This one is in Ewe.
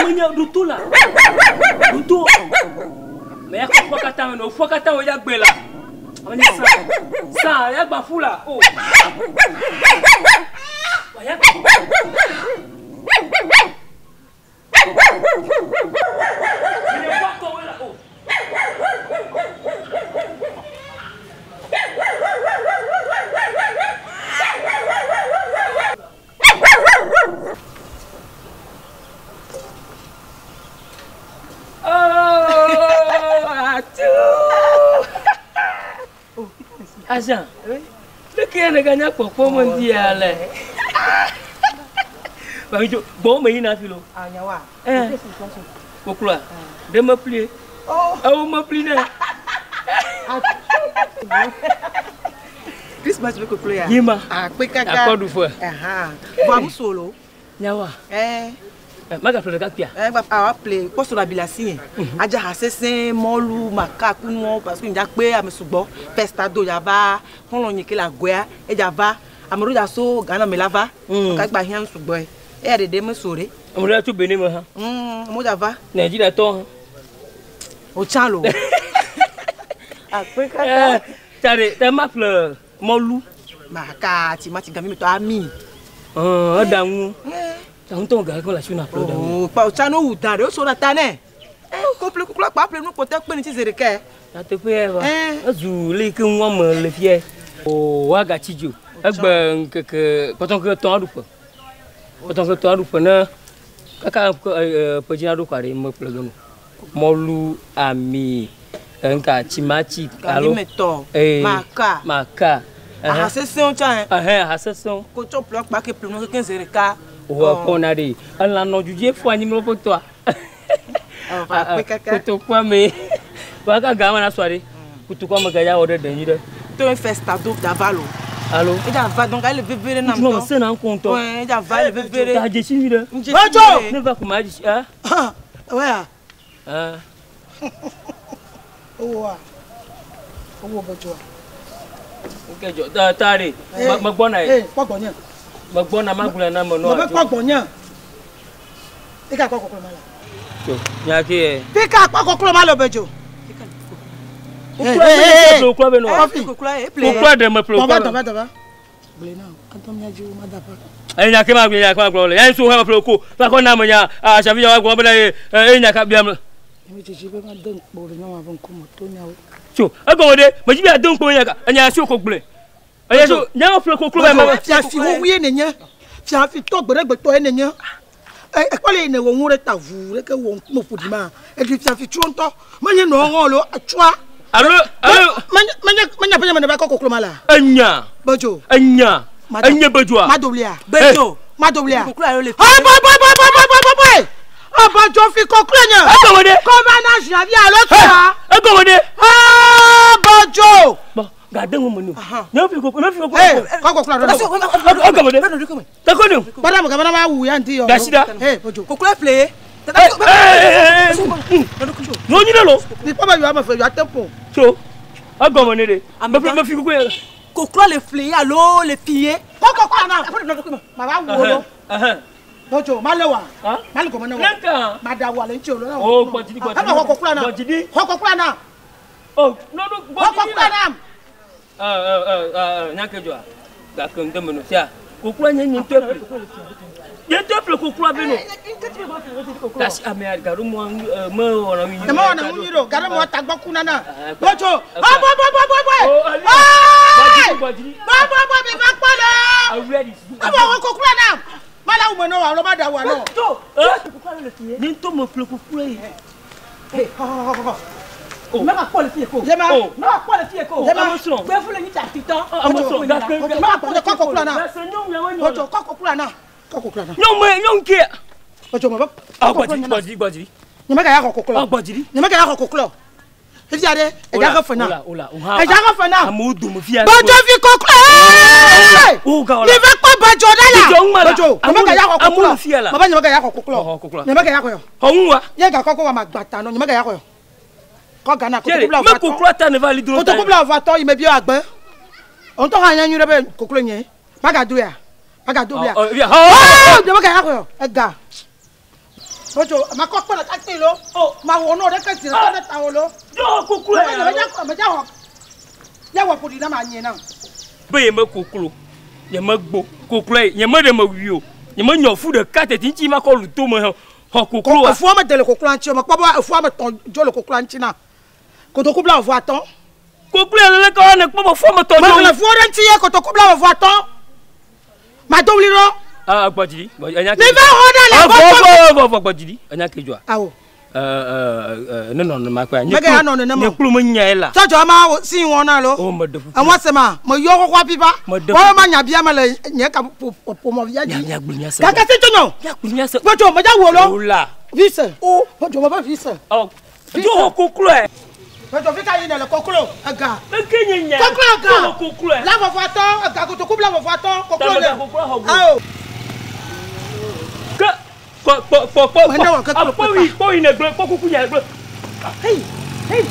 Ame nye ɖoto la. Ɖoto. Mɛ ya kɔ fɔ katã me no fɔ katã wo ya gbe la. Ame nye sa. Sa ya gba fu la. O. Wa ya Mɛ fɔ kɔ we la. O. Oh, atu. Ajan. Leke ya nega nya kpɔkpɔ me ŋdi ya le. Babi dzo gbɔ me yina fi lo. Anyawa. Eh. Kokloa. Ɖe me plie. Ewo me pli ne. Christmas be koklo ya. Yima. Akpe kaka. Akɔ ɖu fue. Aha. Vɔ amu solo. Nyawa. Eh. Maga ƒle ɖeka kpia. Eh, gba awa ple kpɔsɔ la bila si nye. Adza ha sesẽ mɔlu maka kunuwo parce que ŋdza kpe ame sugbɔ. Festa do ya va xɔlɔ̃ nye ke le agoea edza va. Ame ɖewo dza so Ghana me la va. Kaka gba hiã nu sugbɔe. Eya ɖeɖe meso ɖe. Ame ɖewo tso Benin me hã. Amewo dza va. Nigeria tɔ hã. Wòtsã lo. Akpe kaka. Ta ɖe ta ma ƒle mɔlu. Maka timati gami me tɔ ami. Eɖa ŋu. Ta ŋutɔ ga ke le asi na ƒle ɖa ŋu. O kpa wòtsã no wu dan ɖe wosɔ na ta nɛ. Ko ƒle kukula kpa ƒle nu kpɔtɔ kpe ne ti zi ɖeka. Nyateƒe ya va. Ezu le yi ke ŋu ame le fia. O woagatsi dzo. Egbe ŋkeke kpɔtɔ ŋkeke tɔ̃ aɖu ƒe. Kpɔtɔ ŋkeke tɔ̃ aɖu ƒe ne kaka ƒe dzi naɖo kɔa ɖe me ƒle ge no. Mɔlu, ami, ŋka timati alo. Gami me tɔ. Maka. Maka. Aha sesẽwo tsã. Ɛhɛn aha sesẽwo. Ko tsɔ ƒle kpa ke ƒle nu kekeŋ zi ɖeka. Wò kpɔna ɖe. Elã nɔ dzudzi fɔ anyi mlɔ ƒe tɔa. Akpe kaka. Kotokua me. Wa ka ga ma na sɔ ɖe. Kotokua me ga ya wɔ ɖe ɖe nyui ɖe. To ye festa do da va lo. Alo. Edza va donc ele veve ɖe nam ŋutɔ. Ŋutsu se na ŋkɔ ŋutɔ. Ouais, edza va ele veve ɖe. Ta dzesi nyui ɖe. Ŋdzesi nyui ɖe. Ne va kuma dzesi ah. Wea. Ah. Owoa. Owo bedzoa. Nke dzɔ ta ta ɖe. Megbɔna ye. Ee, kpɔ gbɔnye. Megbɔna magblɔ na me nɔ. Mebe kpɔ gbɔnye. Ika kpɔ kɔkɔ ma la. Tso nya ke ye. Fika kpɔ kɔkɔ ma le bedzo. Koklo be nɔ. Koklo ɖe me ƒle koklo. Dɔba dɔba. Gblẽ na atɔ mía dzi wo ma da ƒe. Eye nya ke ma gblɔ nya ke ma gblɔ le. Ya so he me ƒle ko. Va kɔ na me nya asavi ya gblɔ be na ye eye nya ka biam le. Ame dzidzi be ma de ŋkpo le nyɔnua ƒe ŋkume to nyawo. Tso egɔme ɖe me dzi be ade ŋkpo nya ka enya so ko gblẽ. Eye so nya me ƒle koklo be ma. Fiafi wowoe nenye. Fiafi tɔ gbeɖegbetɔ ye nenye. Ekpɔ le ne wɔ ŋu ɖe ta ʋu ɖe ke wɔ ŋkume ƒo ɖi ma. Eɖi fiafi tso ŋutɔ. Menye nɔ ŋɔ lo atsua. Alo alo. Menye menye menye ƒe nye me ne va kɔ koklo ma la. Enya. Bedzo. Enya. Enye bedzoa. Madowlia. Bedzo. Madowlia. Koklo alo le. Boy boy boy boy boy boy boy boy. Abadzo fi koklo nye. Egɔme ɖe. Kɔva na ziavi alo tsoa. Egɔme ɖe. Abadzo. Bɔn gade ŋu me nu. Ne fi koklo ne fi koklo. Ee kɔ koklo alo. Egɔme ɖe. Teko ne. Kpɔɖa me gabana ma wu ya ŋuti yɔ. Gasi ɖa. Ee bedzo. Koklo ƒle ye. Nyɔnyi ɖe lo. Mi kpɔ be yewoa me fe yewoa te ƒo. Tso egɔme ne ɖe. Me fi me fi koklo ye. Koklo le ƒle ye alo le fi ye. Kɔ koklo na. Ma va wu wo lo. Bedzo ma le wa. Ma le gɔme ne wa. Ne ka. Ma da wa le ŋuti o lo. O gbɔdzi gbɔdzi. Ema xɔ koklo na. Gbɔdzi. Xɔ koklo na. O nɔnu Xɔ gbɔdzi. koklo na. Nya ke dzɔa. Gake ŋdɔ me no sia. Koklo nye nye ŋutɔ ƒle. Nye ŋutɔ ƒle kokloa be no. Gasi amea gaɖo mɔ me wɔna ŋu. Eme wɔna ŋu nyui ɖo gaɖo mɔ tagbɔ ku nana. Bedzo. Bɔ bɔ bɔ bɔ bɔ bɔ. Gbɔdzi. Bɔ bɔ bɔ mi va kpɔ le. Ema xɔ koklo na. Ma la wu me nɔ wa alo ma da wa nɔ. Nye ŋutɔ me ƒle koklo ye. Me ma kpɔ le fie ko. Yema. Me ma kpɔ le fie ko. Yema. Ame srɔ̃. Gbevu le nyi tafitɔ. Ame srɔ̃ gake. Ma kpɔ kɔ koklo na. Gase nyɔnu ya wo Bedzo nyɔ. kɔ koklo na. Kɔ koklo na. Nyɔnu me nyɔnu ke. Bedzo me be. Ah gbɔdzi gbɔdzi gbɔdzi. Nye me ga ya xɔ koklo. Ah gbɔdzi. Nye me ga ya xɔ koklo. Fifia ɖe edza xe fe na. Ola ola oha. Edza xe fe na. Amewo dome fia. Bedzo fi koklo. O ga Mi va kpɔ bedzo ɖe la. Dzidzɔ ŋu ma la. Bedzo nye me ga ya xɔ koklo. Amewo fia la. Me be nye me ga ya xɔ koklo. Xɔ koklo. Nye me ga ya xɔ yɔ. Xɔ ŋu wa. Ye ga kɔkɔ wa ma gba ta nɔ nye me ga ya xɔ yɔ. Kɔ Ghana Tiɛ kotoku bla me ʋua tɔ. koklo ta ne va li dro. Kotoku bla ʋua tɔ yi me bio agbe. Ŋutɔ hã nya nyui ɖe be koklo nye. Magado ya. Magado bia. Ɔ ɔ Oh, nye me ga ya xɔ yɔ. Ega. Kpɔtso makɔ kpɔ ɖeka kpee lo. Mawɔ nɔ ɖeke zi ɖeka ɖe tawò lo. Dzo koklo ya. Medza medza xɔ. Ya wɔ ƒoɖi na ma nye na. Be ye me koklo, ye me gbo koklo ye, nye me ɖe me wui o. Nye me nyɔ fu ɖeka teti ŋuti makɔ lu to me hã. Xɔ koklo wa. Efua me de le kokloa ŋuti o. Mekpɔ be efua me tɔn dzo le kokloa ŋuti na. Kotoku bla vɔ atɔ̃. Koklo ya lele ka ne kpɔ be fua me tɔn dzo. Mexlẽ fuwo ɖe ŋuti ye kotoku bla vɔ atɔ̃. Mado wli ɖo. Ah, gbɔdzi ɖi. Enya ke. Mi va xɔ ɖe le Vɔ gbɔdzi. vɔ vɔ vɔ gbɔdzi ɖi. Enya ke dzɔa. Awo. Ne nɔ nenema kpɔa. Mege anɔ nenema o. Nye kplu me nyae la. Tsɔtsɔ ama wo si wɔn na lo. O me ɖe kuku. Enwa se ma me yɔ xoxoa pipa. Me ɖe Wɔn ma nya bia me le nye ka ƒomɔvia dzi. Nya gblɔ nya se. Gake si tsonyo. Nya gblɔ nya se. Gbɔdzɔ me dza wo lo. O la. Vise. O gbɔdzɔ me be vise. Ɔ. Dzo xɔ kokloe. Gbɔdzɔ fi ka yi ne le koklo ega. Eke nye nya. Koklo ega. Dzo xɔ kokloe. La vɔvɔ atɔ ega kotoku bla vɔvɔ atɔ koklo Tame ne. ga koklo xɔ go. Awo. Ke kpɔ kpɔ kpɔ kpɔ. Mende wɔ ke kpɔ Kpɔ yi kpɔ yi ne gblɔ kpɔ kuku nya gblɔ. Hey hey.